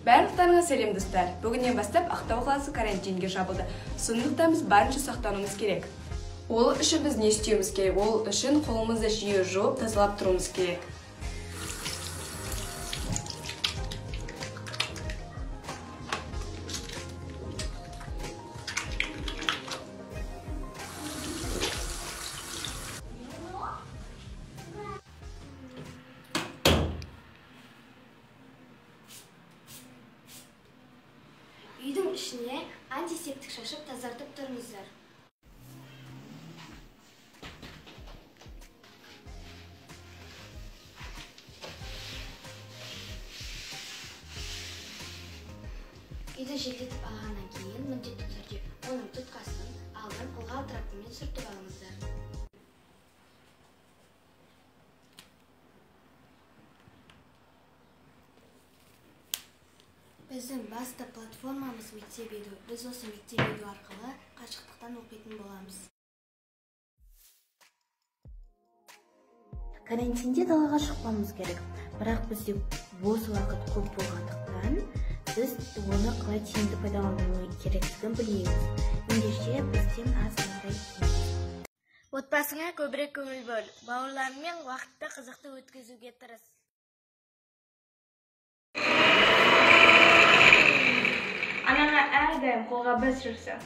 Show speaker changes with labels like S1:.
S1: Барлықтарыңа сәлем, достар. Бүгіннен бастап Ақтау қаласы карантинге жабылды. Сондықтан біз барынша сақтануымыз керек. Ол үшін біз не істеуіміз керек? Ол үшін қолымызды жиі жуып, тазалап тұруымыз керек.
S2: Үйдің ішіне антисептик шашып тазартып тұрыңыздар. Үйді желдетіп алғаннан кейін міндетті түрде оның тұтқасын алдын ылғал трактормен сүртіп алыңыздар. Біздің басты платформамыз Мектеп.Edu. Біз осы Мектеп.Edu арқылы қашықтықтан оқитын боламыз.
S3: Карантинде далаға шықпауымыз керек. Бірақ бізде бос уақыт көп болғандықтан, біз оны қалай тиімді пайдалану керектігін білмейміз. Ендеше бізден азғантай кеңес.
S2: Отбасыңа көбірек көңіл бөл. Бауырларыңмен уақытты қызықты өткізуге тырыс.
S1: Анаңа әрдайым қолғабыс жүрсін.